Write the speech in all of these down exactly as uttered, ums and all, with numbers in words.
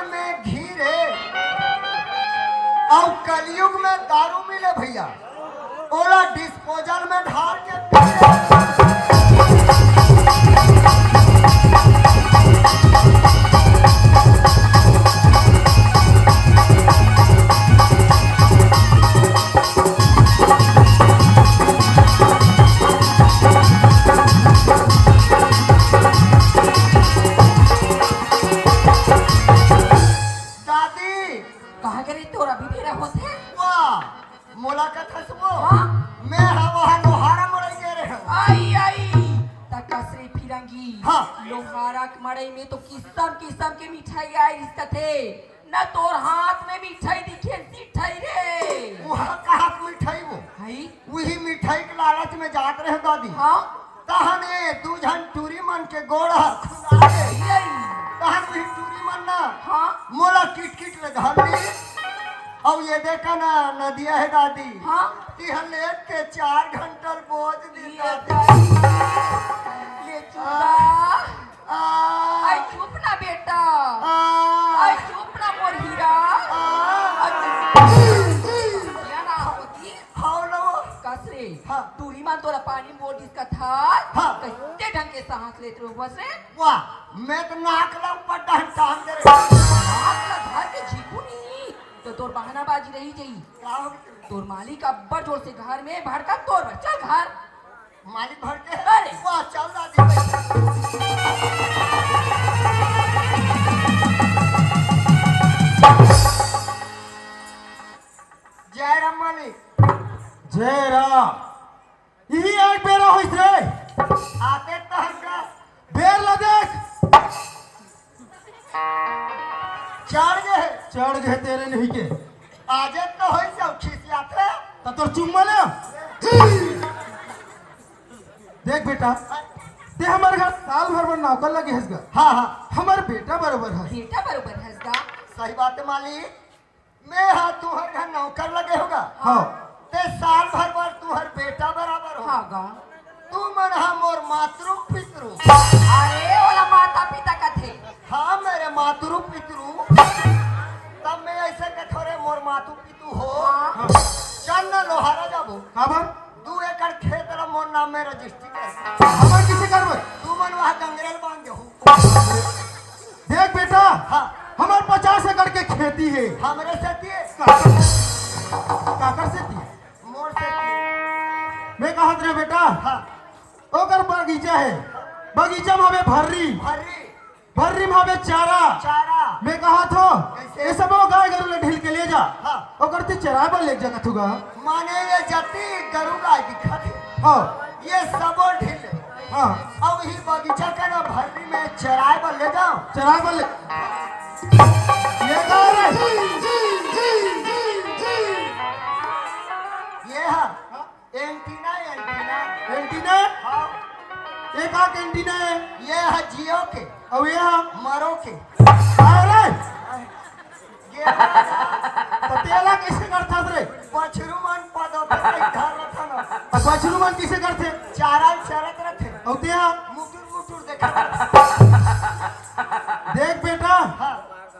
में घी रे, अउ कलयुग में दारू मिले भैया, ओला डिस्पोजल में ढार के पी ले। दादी। कहाँ गे रे, तोर अभी बेरा होथे? वाह, मोला कथस वो? हाँ? मैं हा वहाँ लोहारा मड़ई गे रहे हूँ। आई, आई, त कस रे फिरंगी। हाँ। लोहारा के मड़ई में तो किसम किसम के मिठाई आए रिहिस कथे। न तोर हाथ में मिठाई दिखे, सिठाई रे। वहाँ का हाथ मिठाई वो? हई? वही मिठाई के लालच में जात रहे दादी। हाँ? तहन ए दू झन टूरी मन के गोड़ ह खुंदा गे। यही। तहन वही टूरी मन ना हाँ। मोला किटकिट ले धर ली। अउ ये देखा ना नदिया हे दादी। हाँ। तिहन ले एक के चार घंटा बोझ दी ये दादी। दादी, ये चूड़ा। आ। आई चुप ना बेटा। आ। आई चुप ना मोर हीरा। आ। आई चुप। या ना होती। हाव ना वो। कस रे? हाँ। टूरी मन तोला पानी मोड़ दिस कथस। हाँ। कइसे ढंग के सांस लेत रहो बस रे? वाह, मैं तो नाक ला ऊपर डांग टांग दे रहे। नाक ला धर के झीकू नहीं, तो तोर बहानाबाजी रही जाई। का हो गया? तोर मालिक अब्बड़ जोर से घर में भड़का तोर बर। चल घर। मालिक भड़के? अरे। वाह, चल दादी। जय राम मालिक। जय राम। इही एक बेरा होइस रे। आते तहन का? बेर ला देख। चढ़ गे। चढ़ गे तेरे नहीं के। आजे तो होइस अउ खिसियाथे। त तोर चुम्मा ले। देख बेटा, ते हमर घर साल भर बर नौकर लगे हस गा। हाँ, हाँ। हमर बेटा बरोबर हस। बेटा बरोबर हस गा। सही बात है मालिक। मैं हा तुहर घर नौकर लगे हों गा। हाँ। ते साल भर बर तुहर बेटा बराबर हो। हाँ गा। तुमन हा मोर मातृ पितृ। अरे, ओला माता पिता कथे। हाँ, मेरे मातृ पितृ। तब मैं ऐसे कथों रे मोर मातु पितु हो। हाँ। चल ना लोहारा जाबो। काबर? दू एकड़ खेत ला मोर नाम में रजिस्ट्री कर। हमर किसे करबे? तुमन वहाँ गंगरेल बांध हो। देख बेटा, हाँ। हमर पचास एकड़ के खेती हे। हमरे सेती हे। काकर, काकर सेती हे? मोर सेती हे। मैं कहत रहे बेटा, हाँ। ओकर बगीचा हे, बगीचा में हवे भर्री, भर्री। भर्री में हवे चारा। चारा। मैं कहत हों, कइसे? ये सबो गाय गरु ला ढील के ले जा। हाँ। ओकर ते चराए बर ले जा कथू गा। माने ये जति गरु गाय दिखत हे। हाँ। ये सबो ढील ले। हाँ। अउ इही बगीचा के ना भर्री में चराए बर ले जाओ। चराए बर ले। ये का रे? ये हा। Antenna, antenna. एंटीना? हाँ। ये का के एंटीना हे? ये हा जियो के। अउ ये हा? मरो के। अरे! ये हा। त तेला कइसे करथस रे? बछरू मन पदोथे के घर रथन। त बछरू मन कइसे करथे? चारा चरत रथे। अउ ते हा? मुटुर मुटुर देखत रथे। देख बेटा, हाँ।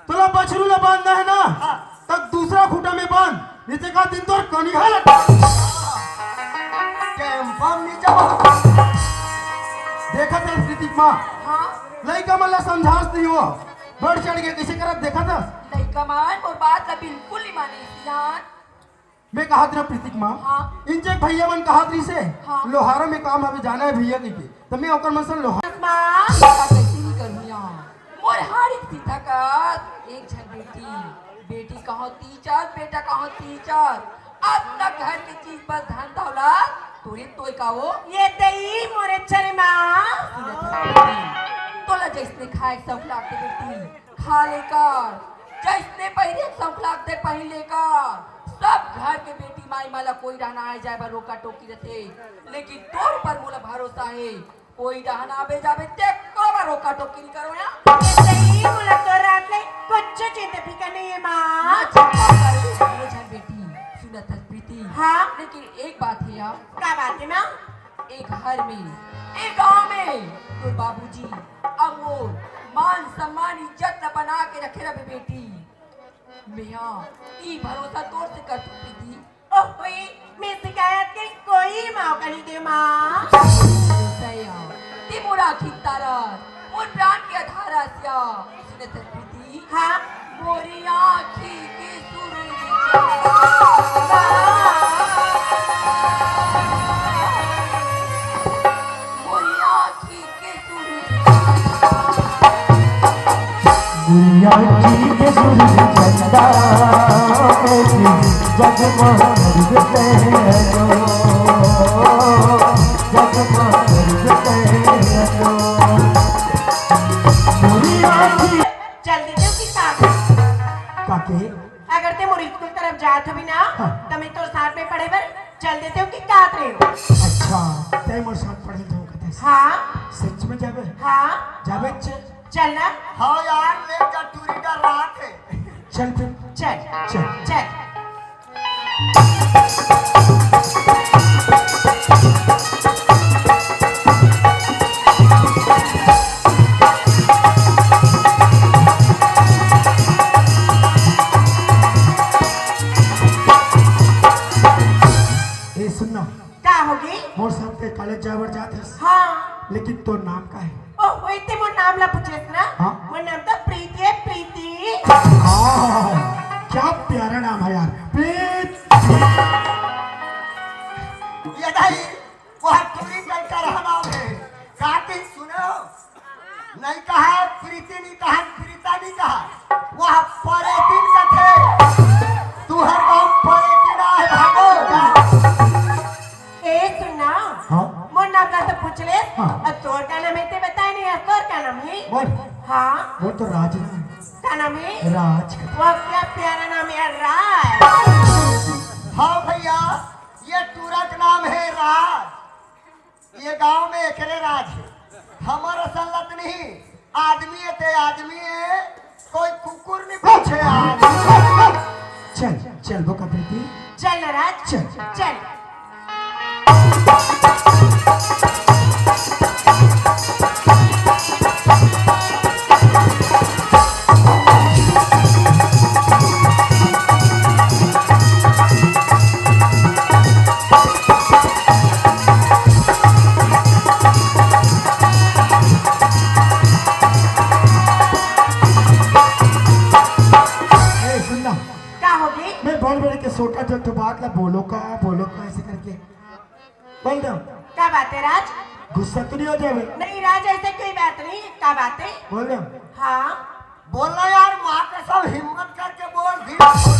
तोला बछरू ला बांधना हे ना? हाँ। तक दूसरा खूंटा में बांध, नहीं ते का दिन तोर कनिहा लटक। टेम्पो में नीचे बांध। देखत हस प्रीतिक माँ, हाँ। लइका मन ला समझास नहीं हो, बढ़ चढ़ के कइसे करत देखत हस। लइका मन मोर बात ला बिल्कुल नहीं माने, सियान। मैं कहत रहे प्रीतिक माँ, हाँ। इंचे भैया मन कहत रहिसे, हाँ। लोहारा में काम हवे जाना हे भैया कहिके, त मैं ओकर मन से लोहारा। माँ, का कइसे नहीं करूँ यहाँ? मोर हाड़ी सीधा कर, एक झन बेटी, बेटी कहाँ टीचर, बेटा कहाँ टीचर। अब तक घर के चीज बस धन दौलत, तोरे तोय का वो? ये दई मोरे चरे माँ। सुनत हस बेटी, तोला जइसने खाए के शौक लागथे बेटी, खा ले कर, जइसने पहिरे के शौक लागथे पहिर ले कर। सब घर के बेटी माई मन ला कोई डहन आए जाए बर रोका टोकी रथे, लेकिन तोर ऊपर मोला भरोसा हे, कोई डहन आबे जाबे ते काबर रोका टोकी नहीं करो या? ये सही बोला तो रात ले कुछ चिंता फिकर नहीं है माँ। ना चिंता कर, ये झन बेटी, सुनत हस प्रीति। हाँ? लेकिन एक बात हे या। का बात हे माँ? ए घर में, ए गांव में तोर बाबूजी अउ मोर माँ मान सम्मान इज्जत ला बना के रखे रहे बेटी। मेहा ई भरोसा तोर से करथों प्रीति। ओह होई, मैं शिकायत के कोई मौका नहीं दे माँ। सया, ते मोर आँखी तारा, मोर प्राण के आधार आसिया। सुनत हस प्रीति? हाँ। मोरी आँखी के सूरज चंदा। मोरी आँखी के सूरज। मोरी आँखी के सूरज चंदा, जगमग करते हैं जो, जगमग करते हैं जो। मोरी आँखी चल देते हो कि साथ में? काके? अगर ते मोर स्कूल तरफ जात हबी ना, हाँ। त मैं तोर साथ में पढ़े बर चल देते हो कि कात रहे हो? अच्छा, ते मोर साथ पढ़े जाओ कहते हैं। हाँ। सच में जाबे? हाँ। जाबे च-, चल ना। हाँ यार, ले जा, टूरी का रात है। चल फिर। चल। चल। चल। ए, सुन ना। का होगे? मोर साथ के कॉलेज जाए बर जात हस। हाँ। लेकिन तोर नाम का है? ओह, वही ते मोर नाम ला पूछेस ना? हाँ। मोर नाम तो प्रीति है, प्रीति। हाँ, क्या प्यारा नाम है यार, प्रीति। ये दाई, वह टूरी कल का रहा नाम है। काकी सुनो, नहीं कहा प्रीति, नहीं कहा प्रीता, नहीं कहा, वह परेतिन कथे। तुहर गाँव परेतिन आहे, भागो। ए सुन ना, हाँ? मोर नाम ला तो पूछ ले। हाँ। अब तोर का नाम है ते बताए नहीं है, तोर का नाम है? मोर? हाँ। मोर तो राज है। का नाम है? राज। वाह, क्या प्यारा नाम है यार, राज। हाँ भैया, ये टूरा का नाम है राज। ये गांव में एकरे राज है। हमर असन लत नहीं, आदमी है ते आदमी है, कोई कुकुर नहीं पूछे आज। चल, चल बोका प्रीति। चल ना राज, चल। चल। ए, सुन ना। का होगे? मैं बड़ बड़े के छोटा जो तो बात ला बोलो का, बोलो का ऐसे करके। बोल दो। का बात है राज? गुस्सा तो नहीं हो जावे? नहीं राज, ऐसे कोई बात नहीं। का बात है? बोल दो। हाँ। बोलना यार, माँ कसम हिम्मत करके बोल, धीरे बोल।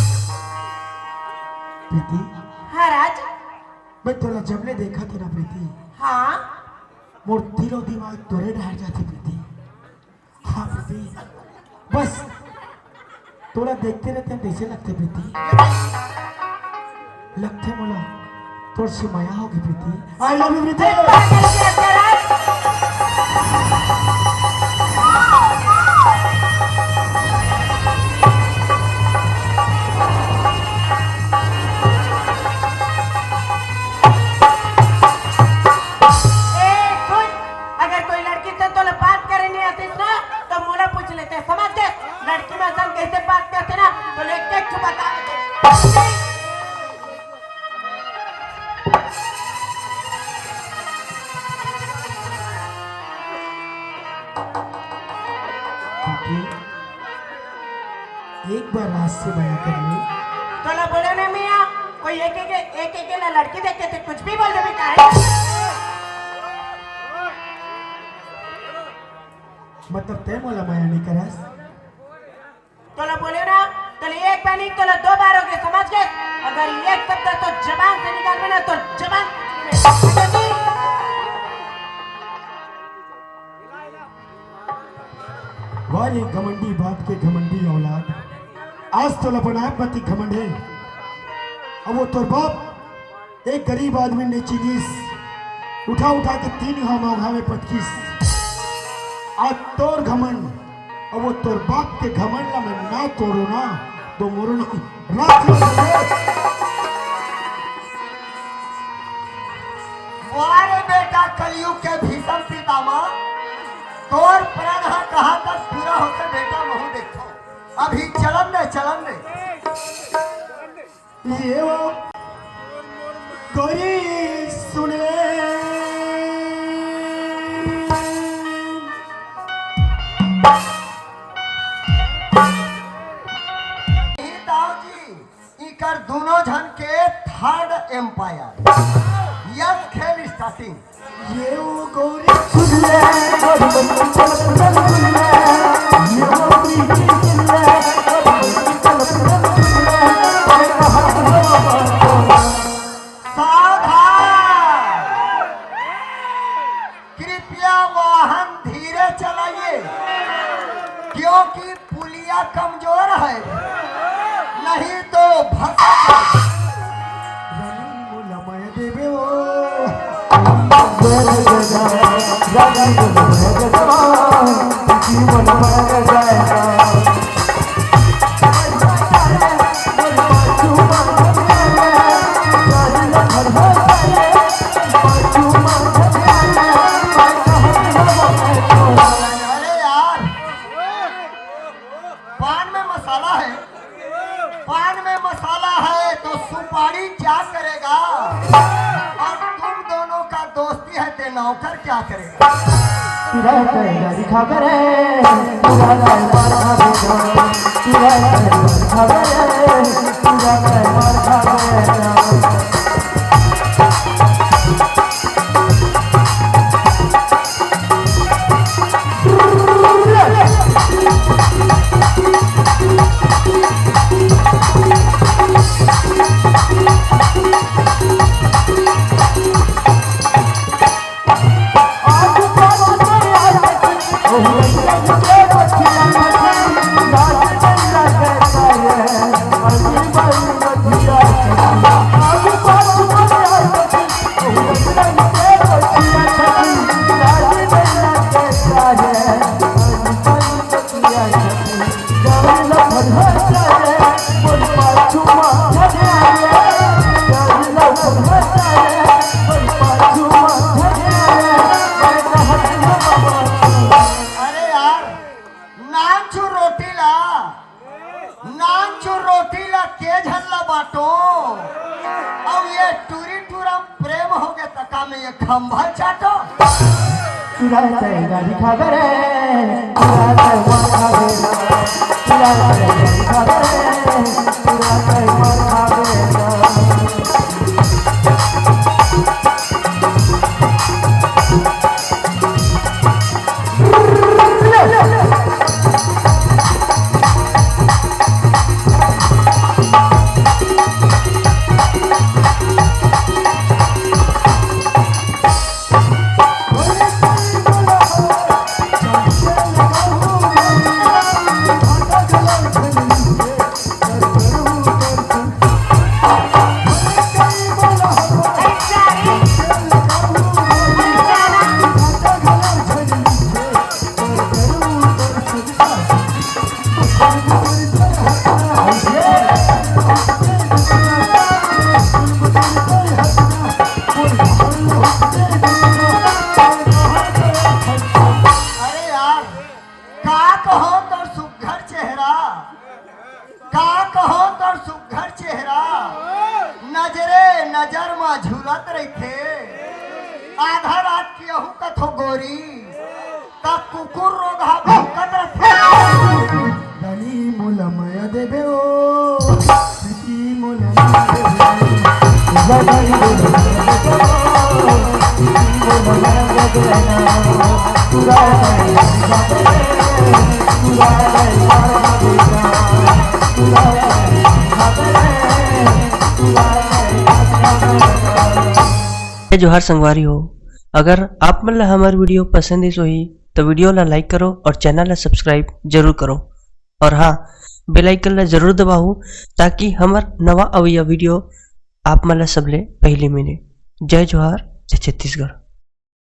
प्रीति। हाँ राज। मैं तोला जब ले देखा थे ना प्रीति। हाँ। मोर दिलो दिमाग तोरे डहर जाथे प्रीति। हाँ प्रीति, बस तोला देखते रहते हैं, कैसे लगते प्रीति? लगते मोला तोर से मया होगे प्रीति। I love you प्रीति। ए, सुन, अगर कोई लड़की से तोला बात करे नहीं आतीस ना, तो मोला पूछ लेते, समझ गए? लड़की मन संग कैसे बात करते ना, तो एक एक ठो बता देते। एक बार राज से मया कर ले। तोला बोले ना मियाँ, कोई एक एक, एक एक ला लड़की देख के ते कुछ भी बोल देबे काहे? मतलब ते मोला मया नहीं करस? तोला बोले ना, तोला एक बार नहीं, तोला दो बार होगे, समझ गए? अगर एक शब्द तो जबान से निकालबे ना, तो जबान वाह रे घमंडी बाप के घमंडी औलाद, आज तोला अपन आप मती घमंड है। अब वो तोर बाप एक गरीब आदमी ने चिनिस, उठा उठा के तीन घाव मौघा में पटकिस। आज तोर घमंड, अब वो तोर बाप के घमंड ला मैं ना तोड़ो ना, तो मोरो ना राख लो। वाह रे बेटा, कलयुग के भीषम पितामह, तोर प्राण ह कहाँ तक पूरा होथे बेटा, महूं देखथंव। अभी चलन दे, चलन दे। ये वो गोरी सुन ले। हे दाऊ जी, इकर दूनों झन के third umpire। Yes, खेल starting। ये वो गोरी सुन ले, गोरी बच्ची चल, चल, सुन ले। ये वो प्रीति सुन ले, गोरी बच्ची चल, चल, सुन ले। सावधान! कृपया वाहन धीरे चलाइए, क्योंकि पुलिया कमजोर है, नहीं तो भसक जाएगा। रानी मोला माया देवे ओ। अरे यार, पान में मसाला है, पान में मसाला है तो सुपारी क्या करेगा? और तुम दोनों का दोस्ती है ते नौकर क्या करेगा? अरे यार, नानचुर रोटी ला, नानचुर रोटी ला के झन ला बांटो? अउ ये टूरी टूरा प्रेम होगे त का मैं ये खंभा चाटो? चुरा के गाड़ी खावे रे, चुरा के मार खावे ना, चुरा के गाड़ी खावे रे, चुरा के मार खावे ना। अरे यार, का कहो तोर सुघर चेहरा, का कहो तोर सुघर चेहरा, नजरे नजर मा झूलत रहिथे। आधा रात के अहू कथो गोरी, त कुकुर रोगहा भौंकत रथे। रानी मोला मया देबे ओ, प्रीति मोला मया देबे ओ। रानी मोला मया देबे ओ, प्रीति मोला मया देबे ओ। जय जोहार संगवारी हो, अगर आप मन ला हमर video पसंद आइस होही, तो video ला like करो और channel ला subscribe जरूर करो। और हाँ, bell icon ला जरूर दबाओ, ताकि हमर नवा अवइया video आप मन ला सबले पहली मिले। जय जोहार, जय छत्तीसगढ़।